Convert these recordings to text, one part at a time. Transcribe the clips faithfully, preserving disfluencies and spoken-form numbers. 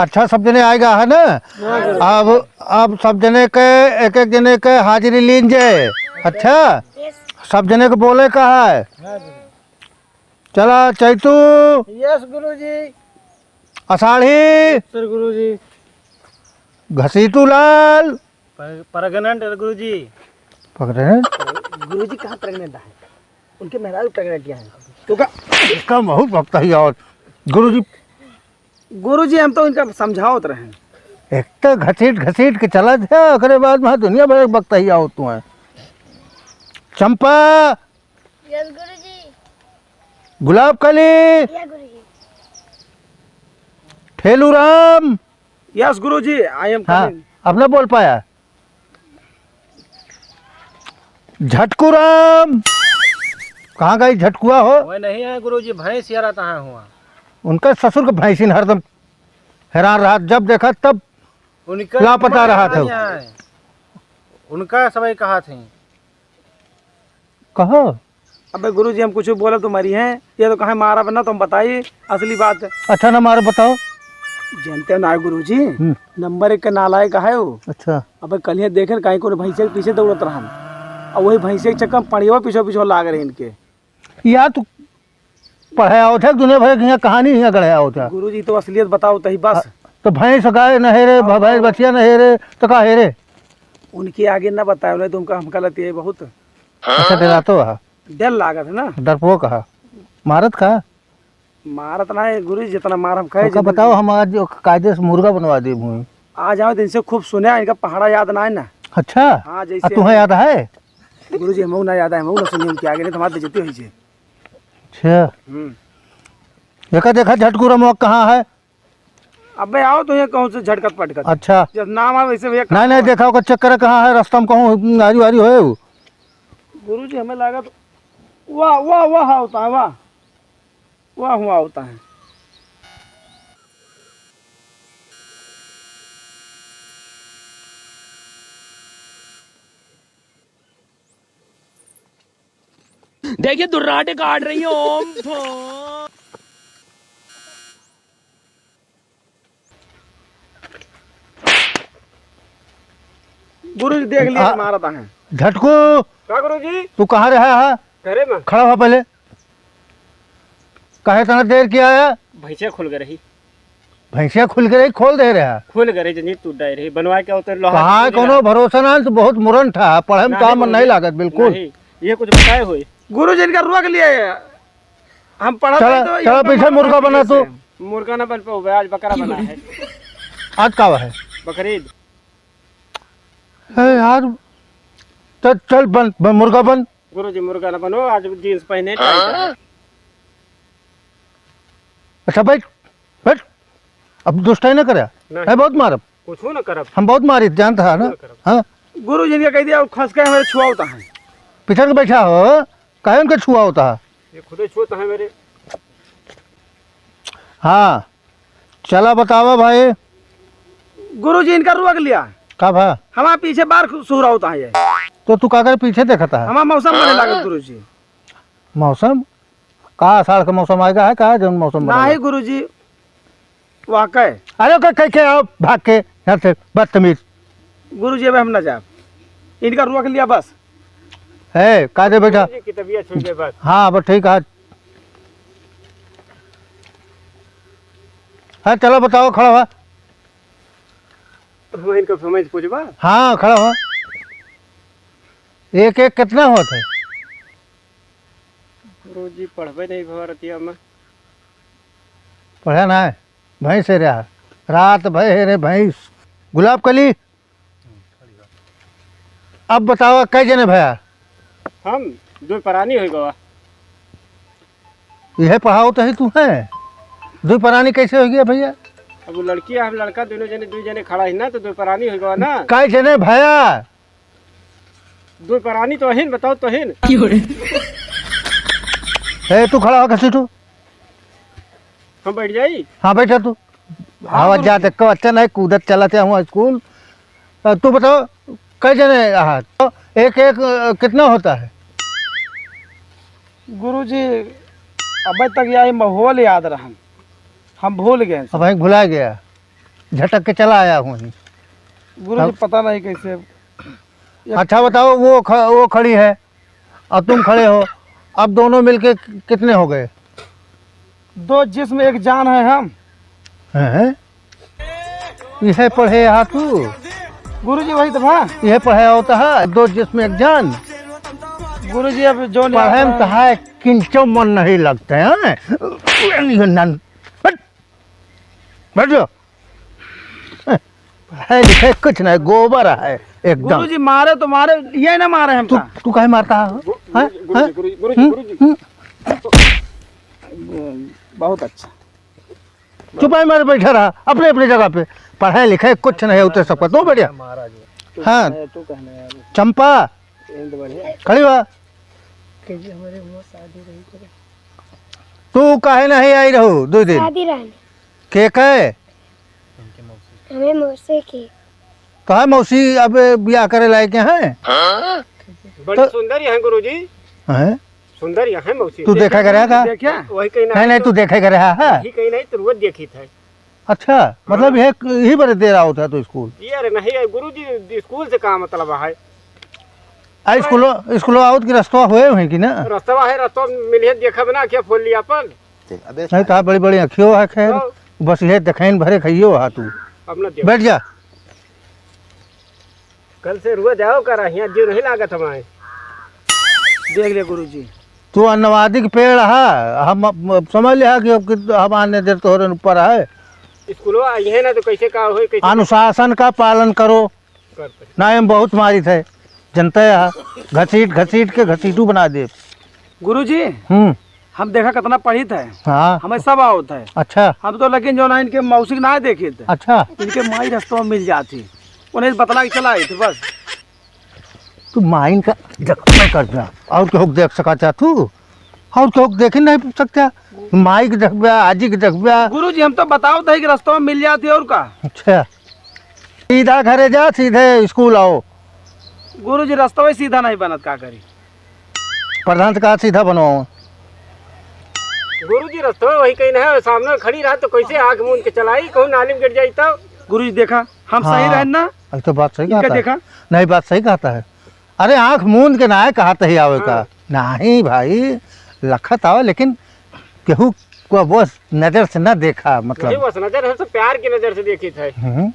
अच्छा, सब जने आएगा है ना? हाँ, गुरुजी। अब, अब सब जने के, एक एक जने के हाजिरी लीन जे। अच्छा, सब जने के बोले का है? हाँ, गुरुजी। चला, चैतू। Yes, गुरुजी। अषाढ़ी। Sir, गुरुजी। घसीटू लाल। पर-, प्रगनंड, गुरुजी। प्रगनंड? गुरुजी कहाँ pregnant है? उनके मेहरारू pregnant यहाँ है। तो का? इसका बहुत वक्त ही और। गुरुजी। गुरुजी, हम तो इनका समझावत रहे। एक तो घसीट घसीट के चला था, ओकरे बाद में दुनिया भर के वक्त ही आवत तू है। चंपा। Yes, गुरुजी। गुलाब कली। Yes, गुरुजी। ठेलू राम। Yes, गुरुजी, I am हाँ, coming। अब ना बोल पाया। झटकू राम। कहाँ गई झटकुआ हो? वह नहीं है गुरुजी, भैंस यारा कहाँ हुआ? उनका ससुर के भैंसिन हरदम हैरान रहा, जब देखा तब उनका लापता रहा था। उनका सबै कहा थे। कहो। अबे गुरुजी, हम कुछ बोले तो मरी हैं, ये तो कहे मारा बना, तुम बताइए असली बात। अच्छा ना मारो, बताओ। जानते हो ना गुरुजी, हम्म। नंबर एक का नालायक है वो। अच्छा। अबे कल ही देखे कहीं को भैंसे के पीछे दौड़त रहन, और वही भैंसे के चक्कर में पड़ियो पीछे पीछे लाग रहे इनके। यार तू पढ़ाया होता है, दुनिया भर की यहाँ कहानी यहाँ गढ़ाया होता है। गुरुजी तो असलियत बताओ तही बस। हाँ, तो भैंस गाय न है रे, भ-, भैंस बछिया न है रे, तो का है रे? उनके आगे न बताओ, नहीं तो उनका हमका लगती है बहुत। अच्छा, डरा तो है। डर लागत है ना? डरपोक है। मारत का? मारत ना है गुरुजी, जितना मार हम खाए तो का जिंदगी बताओ, में। हम आज कायदे से मुर्गा बनवा दे हुए। आ जाओ, दिन से खूब सुने, इनका पहाड़ा याद ना है ना। अच्छा? हाँ, जैसे आ, तुम्हें याद है? गुरुजी, हमहू ना याद है, हमहू ना सुनिए उनके आगे, नहीं तो हमारी बेइज्जती होई छे। अच्छा। हम्म। देखा, देखा, झटकू रमवा कहाँ है? अबे आओ तो ये कहूँ से झटकत पटकत। अच्छा। जब नाम आवे वैसे भैया नहीं, नहीं, देखा, ओकर चक्कर कहाँ है, रास्ता में कहूँ आजू आजू है वो। गुरुजी, हमें लागत, वाह, वाह, वाह, होता है, वाह। वाह, वाह, होता है। देखिए, दुर्राटे काट रही है, ओम फो। गुरुजी, देख लिया, आ, मारत है। झटकू। का गुरुजी? तू कहाँ रहा है? घरे में। खड़ा हो पहले। काहे इतना देर किया है? भैंसिया खुल गए रही। भैंसिया खुल के रही, खोल दे रहा। खुल गए रही, जंजीर टूट जाए रही, बनवा के उतर लोहा कहाँ से कोनो भरोसा ना, तू बहुत मुरन था, पढ़े में नहीं काम मन नहीं गुरुजी, लागत बिल्कुल। नहीं, ये कुछ बताए हुए। गुरुजी, इनका रोक लिया है। हम पढ़त चला, हई तो चला, इनका पीछे मार मुर्गा पीट बना तू। से। मुर्गा ना बन पाओ, आज बकरा बना है। आज का है? बकरीद। ए यार, चल, चल बन, बन, मुर्गा बन। गुरुजी, मुर्गा ना बनो, आज jeans पहने tight है। अच्छा, बैठ, बैठ। अब दुष्टाई ना करे। नहीं। है, बहुत मारब। कुछ ना करब। हम बहुत मारी, जानता है ना? कुछ ना करब। हाँ। गुरुजी ने कह दिया, "खस के हमारे छुआ होता है।" पिछड़ के बैठा हो, काहे उनके छुआ होता है? ये खुदे छुआ होता है मेरे। हाँ, चला बतावा भाई। गुरुजी, इनका रोक लिया। का भा? हमारे पीछे बार खु-, सुहरा होता है ये। तो तू का करे पीछे देखता है? हमारा मौसम बने लागल गुरुजी। मौसम? का आषाढ़ का मौसम आएगा है का? जौन मौसम बने नहीं लागल? गुरुजी, वाकई। अरे ओके, कह के आओ, भाग के यहाँ से, बदतमीज। गुरुजी, अब हम ना जाब, इनका रोक लिया बस। है, का दे बेटा? गुरुजी की तबीयत छूट गई बस। हाँ, बस ठीक है। हाँ, चलो बताओ, खड़ा हुआ। हम इनका समय से पूछबा? हाँ, खड़ा हुआ। एक एक कितना होत है? गुरुजी, पढ़बे नहीं भवा रतिया में। पढ़े ना है, भैंस है रहा। रात भय है रे भैंस। गुलाब कली, अब बतावा, कै जने भया? हम दो परानी हो गवा। यह पढ़ाओ तो ही तू है, दो परानी कैसे हो गया भैया? अब वो लड़की है, हम लड़का, दोनों जने, दो जने खड़ा ही ना, तो दो परानी हो गवा ना। कै जने भया? दो परानी तो हिन, बताओ तो हिन। ए, तू खड़ा हो, कसी तू? हम बैठ जाई? हाँ, बैठा तू। हाँ, आवाज गुरु जा जी। तक को अच्छा नहीं, कूदत चला थे हुआ स्कूल। अ, तू बताओ, कै जने आहा? तो एक एक, अ, कितना होता है? गुरुजी, अबे तक यही माहौल याद रहन, हम भूल गए। अब वहीं भुला गया। झटक के चला आया हूँ। गुरु जी, अब पता नहीं कैसे। अच्छा बताओ, वो ख-, वो खड़ी है और तुम खड़े हो, अब दोनों मिलके कि-, कितने हो गए? दो जिस्म एक जान है हम। हैं? यह पढ़े हा तू? गुरु जी, वही तो बा। यह पढ़े होता है, दो जिस्म एक जान। गुरु जी, अब जो नहीं पढ़े में आता है। तो है, किंचो मन नहीं लगते हैं। ये नन-, हट! बैठ जाओ। पढ़े लिखे कुछ नहीं, गोबर है एकदम। गुरु जी, मारे तो मारे, ये ना मारे हम तू, का। तू काहे मारता है? गु-, हैं? गुरु जी, हैं? गुरु जी, गुरु जी, हम्म? गुरु जी। हम्म? बहुत अच्छा। चुपाई मारे बैठा रहा अपने, अपने जगह पे। पढ़े लिखे कुछ नहीं होते सबका। तू बढ़िया। महाराज। तू हाँ। कहने, तू कहने यार। चंपा, यही तो बढ़िया। खड़ी हुआ। कहिए हमारे हुआ शादी रही करे। तू काहे नहीं आई रहू दो दिन? शादी रहने। के कहे? हमें मौसी की। तो है मौसी अब बियाह करे लायक हैं? बड़ी तो सुंदर ही हैं गुरुजी। हैं? सुंदर ही हैं मौसी। तू देखा करे का? देखा? वही कहीं नहीं, नहीं, तो तू देखा करे, हाँ, हाँ। वही कहीं नहीं, तो रोज देखी था। अच्छा, मतलब हाँ। ये, यही बरे देर आवत है तो स्कूल? ये अरे नहीं, गुरुजी, स्कूल से का मतलब है? आ, स्कूलो, स्कूलो आवत की रस्तवा हुए हुई कि ना? रस्तवा है, रस्तवा मिलिए, देखब ना, क्या फोल लिया अपन? अबे नहीं, तो बड़ी, बड़ी अखियो है, खैर। तो? बस ये देखेन भरे खइयो हा तू। अब ना देखो। बैठ जा। कल से रुआ जाओ करा, हियाँ जीव नहीं लागत हमारे। देख ले गुरुजी। तू अन्नवादी के पेड़ हा, हम, हम समझ लिया कि, कि हम आने देर तोहरे ऊपर है। स्कूलो आई है ना, तो कैसे का होई, कैसे अनुशासन का पालन करो। करते। ना, हम बहुत मारित है, जनते हा, घसीट, घसीट के घसीटू बना दे। गुरुजी, हम्म। हम देखा कितना पढ़ित है। हाँ। हमें सब आवत है। अच्छा। हम तो लेकिन जो ना इनके मौसी के ना देखित है। अच्छा। इनके माई रस्तवा में मिल जाती, उन्हें बतला के चला आई थी बस। तू माइन का जख्म कर जा, और केहू के देख सका चाह तू? और केहू के देखी नहीं सकता? माई के देखबा, आजी के देखबा। गुरुजी, हम तो बतावत है कि रस्तवा में मिल जाती और का। अच्छा, सीधा घरे जा, सीधे स्कूल आओ। गुरुजी, रस्तवा सीधा नहीं बनत, का करी? प्रधान से कहा सीधा बनवाओ। गुरुजी, रस्तवा वही कहीं ना है, सामने खड़ी रहा तो कैसे आँख मूंद के चलाई, कहूँ नाली में गिर जाई तब। गुरुजी, देखा, हम सही हाँ, रहन ना? अरे तो बात सही इनका कहता है। देखा? नहीं, बात सही कहता है। अरे आँख मूंद के ना है, कहा तही आवे का। हाँ। नहीं भाई, लखत आवे, लेकिन केहू को बस नजर से ना देखा, मतलब। नहीं, बस नजर है, तो प्यार की नजर से देखी थे। हम्म।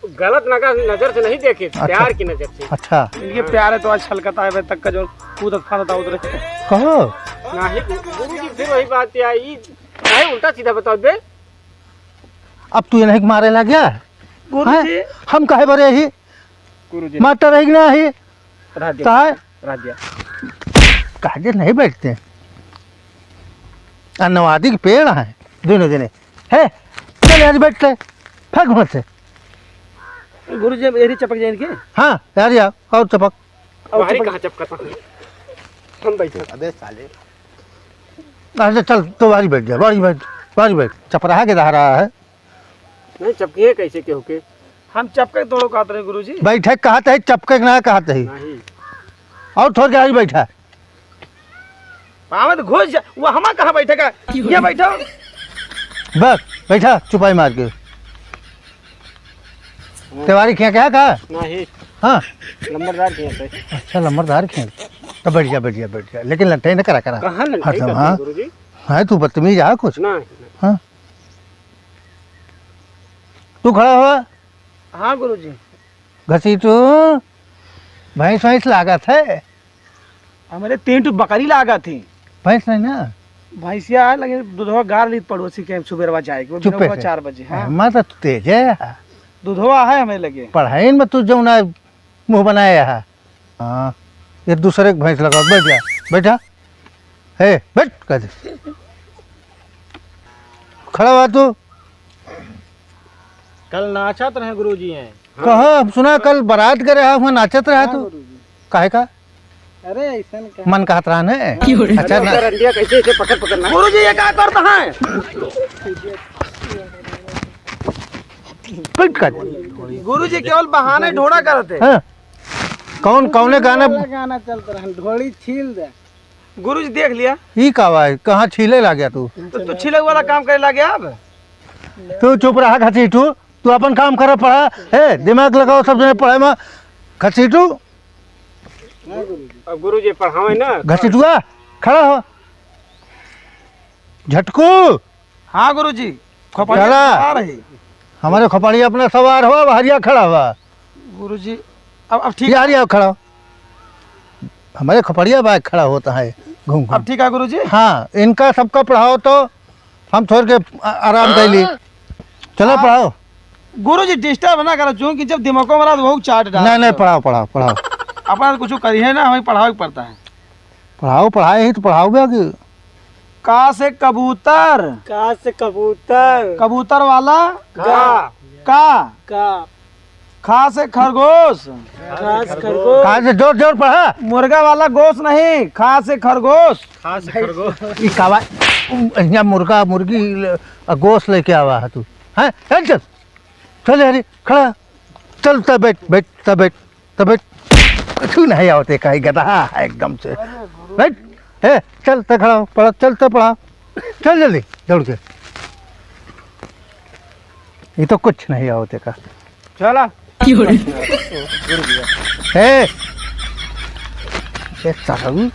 गलत नगर, नजर से नहीं देखी, अच्छा। प्यार की नजर से। अच्छा। इनके प्यार है तो आज छलकता है, तक का जो कूदत फांदत आवत रहे। कहो। नहीं, गुरु जी, फिर वही बात या, ई काहे उल्टा सीधा बताओ बे? अब तू इन्हें के मारे लग गया? गुरु हैं? जी। हम काहे बरे ही? गुरु जी। मास्टर है कि ना ही? रह दिया। काहे? रह दिया। काहे नहीं बैठते? अन्नवादी के पेड़ हैं, दोनों जने। है, चल यार, बैठते। फेंक वहाँ से। गुरु जी, अब एरी चपक जाए इनके? हाँ, यार, या, और चपक। और बाहरी चपक। कहाँ चपकता है? हम बैठे। अबे साले। अच्छा, चल, तो बाहरी बैठ जा, बाहरी बैठ, बाहरी बैठ। चपराहा के रहा है। नहीं, चपकी है कैसे केहू के? हम चपके तोड़ो कहत रहे गुरुजी। बैठे कहत है, चपके ना कहत है। नहीं। और थोड़ के आगे बैठा। पावे तो घुस जा, वो हमा कहाँ बैठेगा? ये बैठो। बस, बैठा, चुपाई मार के। तेवारी खिया क्या कहा? नहीं। हाँ। नंबरदार खिया थे। अच्छा, नंबरदार खिया। तो बैठ जा, बैठ जा, बैठ जा। लेकिन लट्टे न करा, करा। कहाँ लट्टे हरदम, करते हैं, हाँ। गुरुजी? हाँ, तू बदतमीज आ कुछ। नहीं। हाँ। तू खड़ा हुआ। हाँ गुरुजी। घसीटू, भैंस वैंस लागत है? हमरे तीन ठो बकरी लागत ही। भैंस नहीं ना? भैंसिया है, लेकिन दूधवा गार ली पड़ोसी के सुबेरवा जाए के, चुप्पे बिनवा से। चार बजे, हाँ। मैं तो तेज है। दूधवा है हमें लगे। पढ़ाई में तू जौना मुँह बनाया है। हाँ, ये दूसरे के भैंस लगा, बैठ जा, बैठा। हे, बैठ, कह दे। खड़ा हुआ तू। कल नाचत रहे गुरुजी हैं। कहो, हम सुना कल बारात गए रहा, वहाँ नाचत रहा हाँ, तू। गुरुजी। काहे का? अरे, ऐसन का? मन कहत रहा ने? हाँ। अच्छा, अरे, ना। डंडिया कैसे, ऐसे पकड़, पकड़ ना। गुरुजी, ये का करता है? बैठ कर। गुरुजी केवल बहाने ढोड़ा करते। हाँ। कौन, कौने गाना? वाला गाना चलत रहा, ढोड़ी छील दे। गुरुजी देख लिया। ई का बा? कहाँ छीले लाग गया तू? तो तू छीले वाला काम करे लाग गया अब? तू चुप रहा, घसीटू। तू अपन काम करा, पढ़ा। ए, दिमाग लगाओ सब जने पढ़ाई मा। घसीटू। अब गुरुजी पढ़ावे ना। घसीटुआ, खड़ा हो। झटकू। हाँ गुरुजी, खोपड़िया चला। सवार है। हमारे खोपड़िया अपना सवार हो, अब हरिया खड़ा हुआ। गुरुजी, अब, अब ठीक यार, यार खड़ा हो। हमारे खोपड़िया बाय खड़ा होता है घूम घूम। अब ठीक है गुरुजी? हाँ, इनका सबका पढ़ाओ तो हम थोड़ के आ-, आराम कर ली। चलो आप पढ़ाओ। गुरुजी disturb ना करो, चूंकि जब दिमागों में रहा तो बहुत चाट डाल नहीं, नहीं, दो। पढ़ाओ, पढ़ाओ, पढ़ाओ। अपना तो कुछ करिए ना, हमें पढ़ावे के पड़ता है। पढ़ाओ, पढ़ाए ही तो पढ़ाओगे कि का से कबूतर। का से कबूतर। कबूतर वाला। का। का। का। खा से खरगोश। खा से खरगोश। खा से जोर, जोर पढ़ा। मुर्गा वाला गोश नहीं, खा से खरगोश। खा से खरगोश। ई कावा, उ, यहाँ मुर्गा, मुर्गी ल-, आ, गोश लेके आवा है तू। हैं? चल, चल। चल, अरे, खड़ा। चल, तब बैठ, बैठ, तब बैठ। तबे कुछ नहीं आवते, कहीं गधा है एकदम से। बैठ, ए, चल त खड़ा हो, पढ़ा, चल त पढ़ा, चल जल्दी दौड़ के। ये तो कुछ नहीं आवते का। चला। ए, ए, साहब।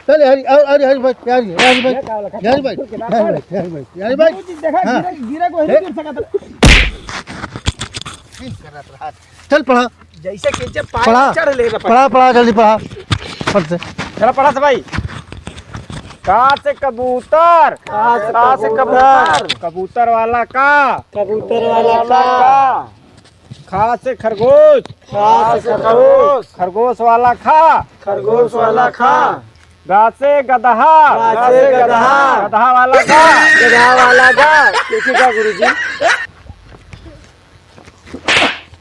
चल, हरी, अरे, अरे, हरी भाई, हरी, हरी भाई, हरी भाई, हरी भाई, हरी भाई, हरी भाई। गुरुजी, देखा, हाँ। गिरे, गिरे को नहीं ए? गिर सकत रहे। चल, पढ़ा। जैसे कि जब पानी पढ़ा। चढ़ ले रहा। पढ़ा, पढ़ा, जल्दी पढ़ा। फट से। चला, पढ़ा से भाई। का से कबूतर। का से का से कबूतर। कबूतर। कबूतर वाला का। कबूतर वाला का। खा से खरगोश। खा से खरगोश। खरगोश वाला खा। खरगोश वाला खा। गा से गदहा। गा से गदहा। गदहा वाला गा। गदहा वाला गा। देखिए क्या गुरुजी?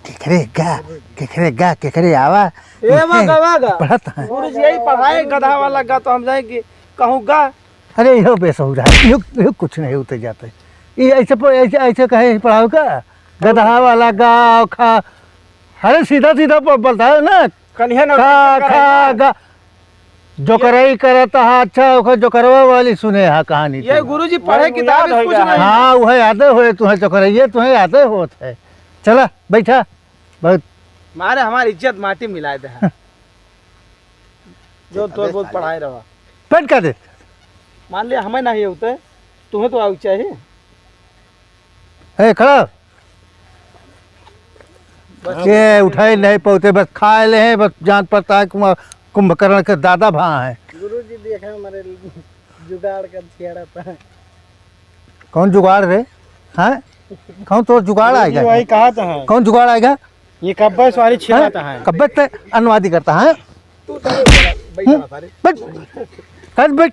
केकरे गा, केकरे गा, केकरे आवा। ए, वा गा, वा गा। पढ़त है। गुरुजी यही पढ़ाए, गदहा वाला गा तो हम जाएंगे, कहूँ गा। अरे, इहो बेसहुरा है, इहो, इहो कुछ नहीं होते जाते। ये ऐसे प-, ऐसे, ऐसे कहे पढ़ाओ का? गदहा वाला गा, खा। अरे, सीधा, सीधा प-, बताओ ना। कन्हे ना खा, खा, गा। जोकरई करत हा, अच्छा, ओकर जोकरवा वाली सुने हा कहानी ये तो। गुरुजी पढ़े वही किताब याद में कुछ होइगा। नहीं। हाँ, वह यादे होए तुहे, जोकरइये तुहे यादे होत है। चला, बैठा, बहुत। मारे हमारी इज्जत माटी मिलाए दे है। जो तोर बहुत पढ़ाए रहा। पेट का दे। मान लिया, हमें नहीं होते, तुम्हें तो आवे चाहिए। ए, खड़ा। बस। ये उठाए नहीं पौते, बस खाए ले हैं, बस जान पड़ता है कुंभ-, कुंभकर्ण के दादा भा हैं। गुरुजी देखे हमारे जुगाड़ का छेड़ा था। कौन जुगाड़ रे? हैं? कौन तो जुगाड़ गुरुजी आएगा? वही कहा था। कौन जुगाड़ आएगा? ये कब्बे सवारी छेड़ा हैं? था है। कब्बे ते अनुवादी करता है। तू तो बैठ, बैठ, बैठ, बैठ।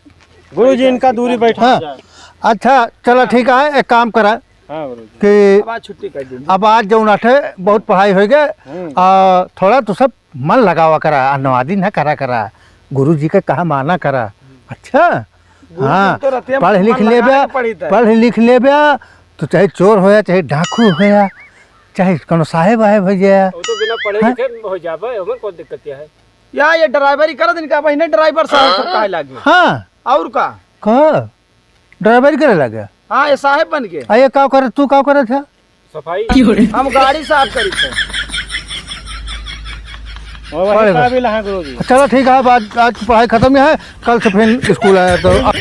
गुरुजी इनका दूरी बैठा हाँ। जाए। अच्छा, चला ठीक है, एक काम करा हाँ, गुरुजी। कि अब आज छुट्टी कर दीजिए। अब आज जौन अठे बहुत पढ़ाई होइ गए, हम्म। आ, थोड़ा तू सब मन लगावा करा, अनुवादी ना करा करा, गुरुजी के कहा माना करा। अच्छा, गुरुजी हाँ, तो रतिया पढ़ लिख मन लगा लेब्या, के पढ़ी था। पढ़ लिख लेब्या, तो चाहे चोर होया, चाहे डाकू होया, चाहे कोनो साहेब आए भैया। वो तो बिना पढ़े हाँ? लिखे हो जाबे, ओमे कौन दिक्कत है? या ये ड्राइवरी करत इनका बहिने ड्राइवर साहब सब कहे लागे। हाँ। और का? का? ड्राइवरी करे लागे? हाँ, ये साहेब बन के। आ, ये का करे, तू का करे था? सफाई। हम गाड़ी साफ करी थे। और वही अरे काबिल हैं गुरुजी। चलो ठीक है, अब आज, आज की पढ़ाई खत्म ही है, कल से फिर स्कूल आया तो